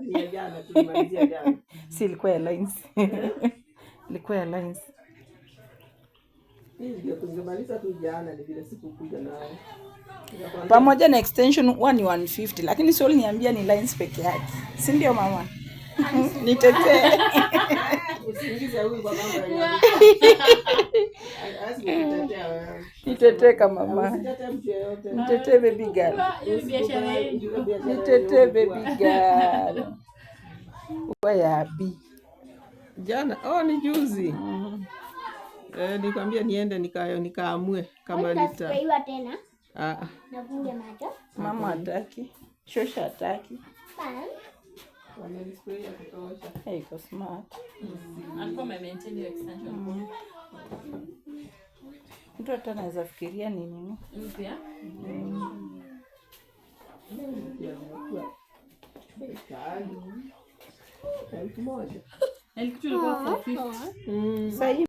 Ni ya jana, tulimalizia jana. Si ilikuwa ya lines. Ilikuwa ya lines. Hii ndio tungemaliza tu jana, ni vile sikukuja nayo. Nikakwambia, Pamoja na extension huwa ni 150, lakini sio, uliniambia ni lines peke yake. Si ndio, mama? Nitetee. Usiingize huyu kwa mambo ya hawezi kukutetea wewe. Nitetee kama mama. Usitetee mtu yeyote. Nitetee, baby girl. Hiyo ni biashara yenu. Nitetee, baby girl. Kwa ya B. Jana, oh, ni juzi. Eh, nikwambia niende nikaamue kama nita Utasprayiwa tena ah, na ufunge macho. Mama hataki. Shosha hataki. Fine. Wamenispray ya kutosha. Hey, iko smart. Alikuwa amemaintain hiyo extension. Mtu hata anaweza fikiria ni nini. Mpya. Pia zimekuwa bei kali. 1000. Na ile kitu ilikuwa 450. Sasa hii